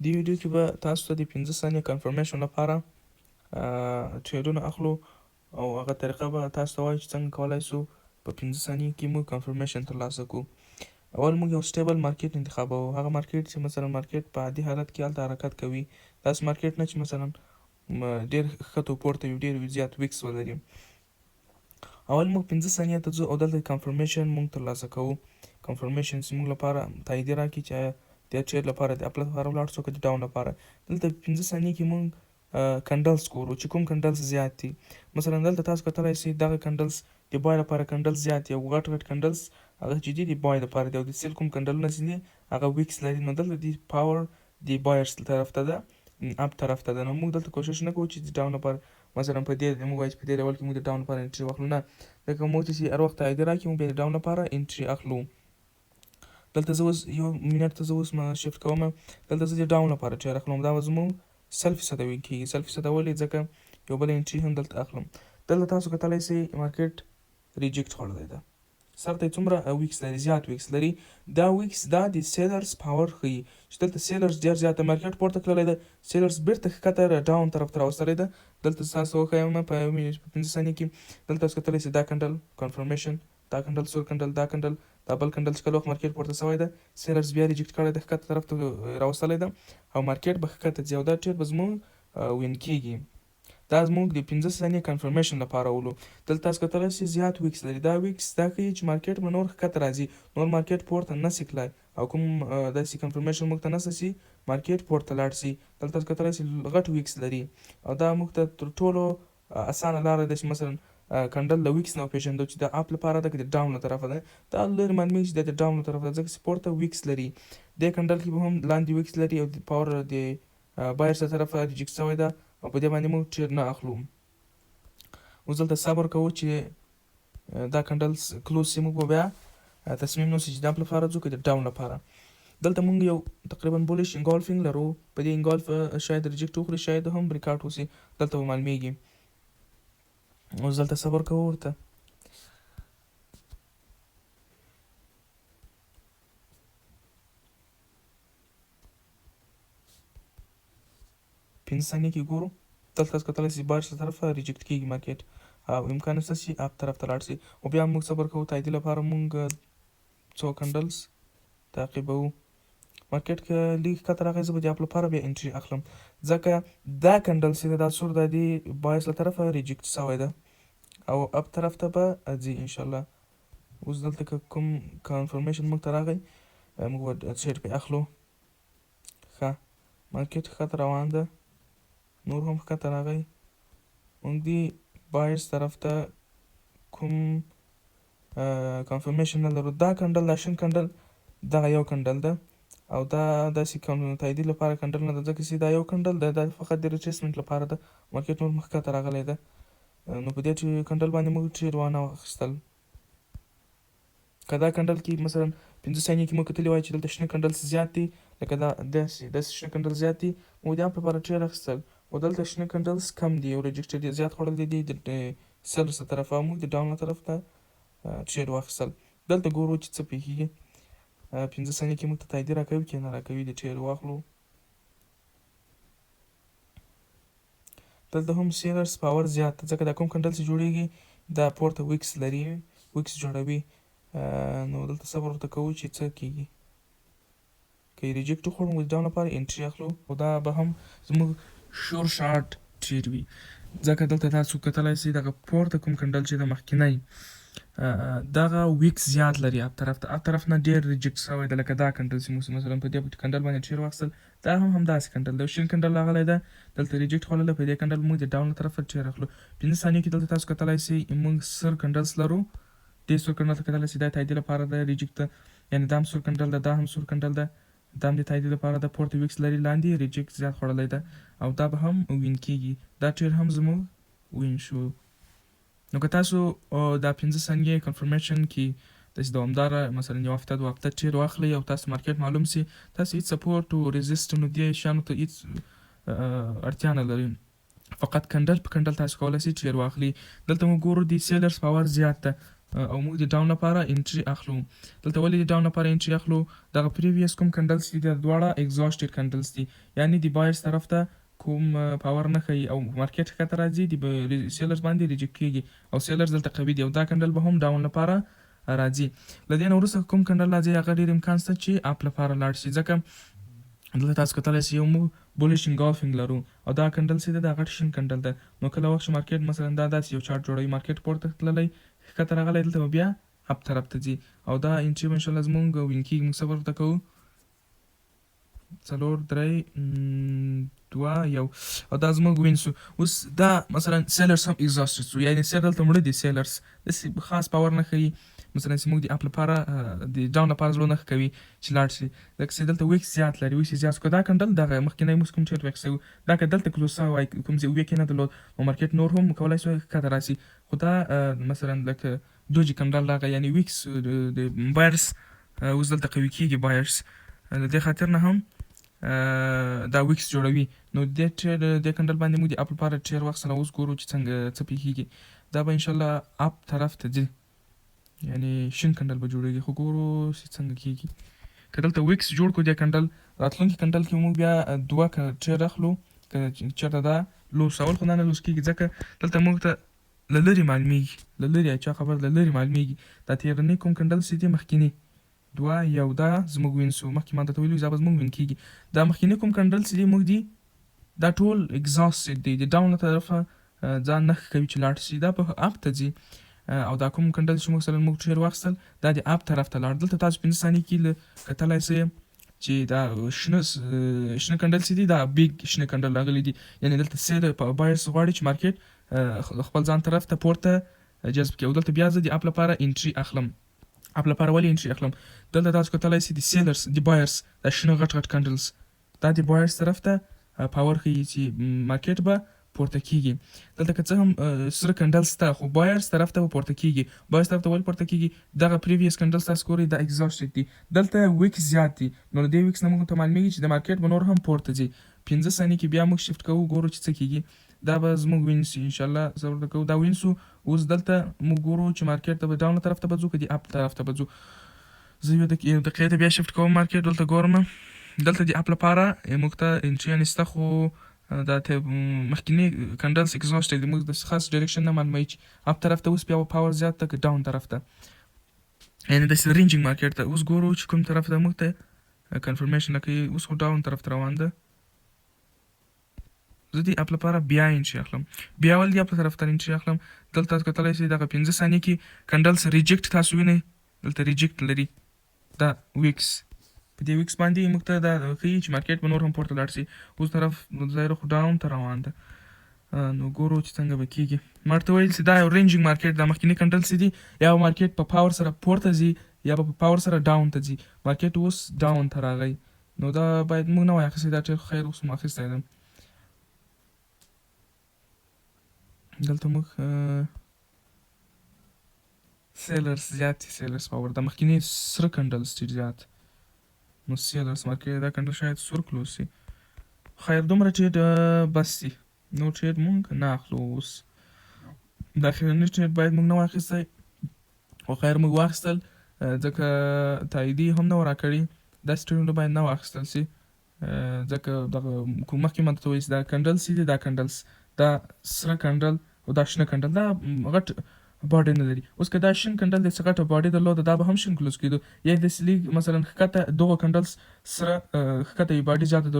دې ویډیو کې به تاسو ته د 5 ثانیې confirmation لپاره trade ونه اخلو او هغه طریقه به تاسو ته وایو چې څنګه کولای سو په 5 ثانیې کې موږ confirmation ترلاسه کړو. اول موږ یو stable market انتخابوو، هغه market چې مثلا market په عادي حالت کې هلته حرکت کوي، داسې market نه چې مثلا ډېر ښکته پورته وي، ډېر زیات wicks ولري. اول موږ 5 ثانیې ته ځو او دلته confirmation موږ ترلاسه کوو. confirmation چې موږ لپاره تاییدي راکړي چې آیا د trade لپاره د up لپاره ولاړ سو که د down لپاره. دلته 5 ثانیې کې موږ candles ګورو چې کوم candles زیات دي. مثلا دلته تاسو کتلی شئ دغه candles د buy لپاره candles زیات دي او غټ غټ candles هغه چې دي د buy لپاره دي او د sell کوم candle ونه چې دي هغه wicks لري. نو دلته د power د buyers طرف ته ده، up طرف ته ده. نو موږ دلته کوشش نه کوو چې د down لپاره مثلا په دې موږ وایو چې په دې level کې موږ د down لپاره entry واخلو، نه، ځکه موږ چې هر وخت تاییدي راکړي موږ بیا د down لپاره entry اخلو. دلته زه اوس یو minute ته زه اوس ما shift کوم، دلته زه د down لپاره trade اخلم. دا به زموږ 100% win کېږي. 100% ولې؟ ځکه یو بل entry هم دلته اخلم. دلته تاسو کتلی شئ market reject خوړلی ده، سر ته یې څومره wicks لري، زیات wicks لري. دا wicks دا د sellers power ښیي چې دلته sellers ډېر زیات market پورته تللی ده، sellers بیرته ښکته down طرف ته راوستلی ده. دلته تاسو وښیم په 5 ثانیې کې دلته تاسو کتلی شئ دا candle confirmation، دا candle سور candle، دا candle، دا بل candle چې کله وخت market پورته شوی ده sellers بیا reject کړی ده، ښکته طرف ته راوستلی ده او market به ښکته ځي او دا trade به زموږ win کېږي. دا زموږ د 5 ثانیې confirmation لپاره ولو. دلته تاسو کتلی شئ زیات wicks لري. دا wicks دا ښیي چې market به نور ښکته راځي، نور market پورته نه شي تلای او کوم داسې confirmation موږ ته نشته چې market پورته لاړ شي. دلته تاسو کتلی شئ غټ wicks لري او دا موږ ته تر ټولو اسانه لاره ده چې مثلا candle له wicks نه وپېژندو چې د up لپاره ده که د down له طرفه ده. دا لرې معلومېږي چې دا د down له طرفه ده ځکه چې پورته wicks لري. دې candle کې به هم لاندې wicks لري او د power د buyers له طرفه reject شوی ده او په دې باندې موږ trade نه اخلو. اوس دلته صبر کوو چې دا candle close شي، موږ به بیا تصمیم نیسو چې د up لپاره ځو که د down لپاره. دلته موږ یو تقریبا bullish engulfing لرو، په دې engulf شاید reject وخوري، شاید هم breakout وشي، دلته به معلومیږي. اوس دلته صبر کوو ورته. 5 ثانیې کې ګورو دلته تاسو کتلی شئ buyers له طرفه reject کیږي market او امکان شته چې up طرف ته لاړ شي. او بیا موږ صبر کوو تاییدي لپاره، موږ څو candles تعقیبوو. market که لږ ښکته راغی زه به د up لپاره بیا entry اخلم، ځکه دا candle چې ده دا سور دا د buyers له طرفه reject شوی ده او up طرف ته به ځي انشاءالله. اوس دلته که کوم confirmation موږ ته راغی موږ به trade پرې اخلو. ښه market ښکته روان ده، نور هم ښکته راغی. موږ دې buyers طرف ته کوم confirmation نه لرو. دا candle دا شین candle دغه یو candle ده او دا داسې تاییدي لپاره candle نه ده، ځکه چې دا یو candle ده، دا فقط د retracement لپاره ده. market نور ښکته راغلی ده، نو په دې candle باندې موږ trade وانه واخیستل. که دا candle کې مثلا 5 ثانیې کې موږ کتلي وای چې دلته شنه candles زیات دي، لکه دا داسې شنه candle زیات دي، موږ د up لپاره trade اخیستل. خو دلته شنه candles کم دي او reject زیات خوړل دي د sellers له طرفه، موږ د down له طرفه trade واخیستل. دلته ګورو چې څه پېښېږي. 5 ثانیې کې موږ ته تاییدي راکوي که نه راکوي د trade واخلو. دلته هم sellers power زیات ده، ځکه دا کوم candle چې جوړېږي دا پورته wicks لري، wicks جوړوي. نو دلته صبر ورته کوو چې څه کېږي. که یې reject وخوړ موږ د down لپاره entry اخلو، خو دا به هم زموږ sure shot trade وي، ځکه دلته تاسو کتلی شئ دغه پورته کوم candle چې د مخکینی دغه wicks زیات لري up طرف ته، up طرف نه ډېر reject شوی ده. لکه دا candle چې موږ مثلا په دې candle باندې trade واخیستل، دا هم همداسې candle دی، شین candle راغلی ده، دلته reject خوړلی، په دې candle موږ د down له طرفه trade اخلو. 5 ثانیې کې دلته تاسو کتلی شئ موږ سور candles لرو. دې سور candle ته کتلی شئ دا تاییدي لپاره ده reject ده، یعنې دا هم سور candle ده، دا هم سور candle ده، دا هم د تاییدي لپاره ده. پورته wicks لري، لاندې reject زیات خوړلی ده او دا به هم win کیږي. دا trade هم زموږ win شو. نو که تاسو دا 5 ثانیې confirmation کې داسې دوامداره مثلا یو هفته دوه هفته trade واخلئ او تاسو market معلوم سي، تاسو هیڅ support او resist نو دې شیانو ته هیڅ اړتیا نه لرئ، فقط candle په candle تاسو کولی شئ trade واخلئ. دلته موږ ګورو د sellers power زیات ده. او موږ د down لپاره entry اخلو. دلته ولې د down لپاره entry اخلو؟ دغه previous کوم candles دي، دا دواړه exhausted candles دي، یعنی د buyers طرف ته کوم power نه ښیي او market ښکته راځي، د sellers باندې reject کیږي او sellers دلته قوي دي او دا candle به هم down لپاره راځي. له دې نه وروسته کوم candle راځي، هغه ډېر امکان شته چې up لپاره لاړ شي، ځکه دلته تاسو کتلی شئ یو موږ bullish engulfing لرو او دا candle چې ده، دا غټ شین candle ده. نو کله وخت چې market مثلا دا داسې یو chart جوړوي، market پورته تللی، ښکته راغلی، دلته به بیا up طرف ته ځي او دا entry به انشاءالله زمونږ win کېږي. موږ صبر ورته کوو. 4، 3، 2، 1 او دا زموږ win سو. اوس دا مثلا sellers هم exhausted سو، یعنی seller دلته مړه دي. sellers داسې خاص power نه ښیي، مثلا چې موږ د up لپاره، د down لپاره زړه نه ښه کوي چې لاړ شي، ځکه چې دلته wicks زیات لري. wicks زیات که دا candle دغه مخکینی موږ کوم trade واخیستی، دا که دلته close سوی وای، کوم ځای wick یې نه درلود، نو market نور هم کولای شو ښکته راسي. خو دا مثلا لکه doji candle راغی، یعنی wicks د buyers اوس دلته قوي کیږي. buyers له دې خاطر نه هم دا wicks جوړوي. نو دې trade، دې candle باندې موږ د up لپاره trade واخیستل. اوس ګورو چې څنګه څه پېښېږي. دا به انشاءالله up طرف ته ځي، یعنی شین candle به جوړېږي، خو ګورو چې څنګه کیږي. که دلته wicks جوړ کړو، دې candle راتلونکي candle کې موږ بیا دوه trade اخلو. که چېرته دا loss، اول خو دا نه loss کیږي، ځکه دلته موږ ته له لرې معلومیږي، له لرې چا خبر له لرې معلومیږي. دا تېرنی کوم candle چې دي، مخکینی، 2، 1، دا زموږ win سو. مخکې ما درته ویلي، دا به زموږ win کیږي. دا مخکینی کوم candle چې دي موږ دي، دا ټول exhausted دي، د down له طرفه ځان نه ښه کوي چې لاړ شي، دا په up ته ځي. او دا کوم candle چې مثلا موږ trade واخیستل، دا د up طرف ته لاړ. دلته تاسو 5 ثانیې کې کتلی شئ چې دا شنه candle چې دي، دا big شنه candle راغلي دي، یعنی دلته sell buyers غواړي چې market خپل ځان طرف ته پورته جذب کړي. او دلته بیا زه د up لپاره entry اخلم. up لپاره ولې entry اخلم؟ دلته تاسو کتلی شئ د sellers، د buyers دا شنه غټ غټ candles، دا د buyers طرف ته power ښیي چې market به پورته کیږي. دلته که څه هم سره candle سته، خو buyers طرف ته به پورته کیږي. buyers طرف ته ولې پورته کیږي؟ دغه previous candles تاسو ګورئ، دا exhausted دي، دلته wicks زیات دي. نو له دې wicks نه موږ ته معلومیږي چې د market به نور هم پورته ځي. 5 ثانیې کې بیا موږ shift کوو، ګورو چې څه کیږي. دا به زموږ win سي انشاءالله. صبر کوو، دا win سو. اوس دلته موږ ګورو چې market ته به down طرف ته به ځو که د up طرف ته به ځو. زه یو دقیقې ته بیا shift کوم market، دلته ګورم. دلته د up لپاره موږ ته entry نشته، خو دا ته مخکینی candles exhausted دي، موږ د خاص direction نه معلوموي چې up طرف ته اوس بیا power زیات ده که down طرف ته، یعنی داسې ranging market ته. اوس ګورو چې کوم طرف ته موږ ته confirmation راکوي. اوس خو down طرف ته روان ده. زه د up لپاره بیا entry اخلم. بیا ول د up طرف ته entry اخلم؟ دلته تاسو کتلی شئ دغه 5 ثانیې کې candles reject تاسو وینئ، دلته reject لري دا wicks. په دې wicks باندې موږ ته دا ښیي چې market به نور هم پورته لاړ شي. اوس طرف ظاهر خو down ته روان ده، نو ګورو چې څنګه به کیږي. ما ورته ویل چې دا یو ranging market، دا مخکینی candles چې دي، یا market په power سره پورته ځي یا به په power سره down ته ځي. market اوس down ته راغی، نو دا باید موږ نه وای اخیستی دا ټیر، خیر اوس مو اخیستی دی. دلته موږ sellers زیات دي، sellers power دا مخکینی سره candles ډېر زیات، نو sellers market دا candle شاید سور close شي. خیر دومره trade بس دي، نو trade مونږ نه اخلو اوس. دا اخرنی trade باید موږ نه وای اخیستی، خو خیر موږ واخیستل، ځکه تاییدي هم نه وه راکړي. داسې trade ونه باید نه واخیستل شي، ځکه دغه کوم مخکې ما درته ویل چې دا candles دي، دا candles، دا سره candle او دا شنه candle، دا غټ body نه لري. اوس که دا شین candle داسې غټه body درلوده، دا به هم شین close کېدو، یا داسې لږ مثلا ښکته دغه candles سره ښکته یې body زیاته درلوده.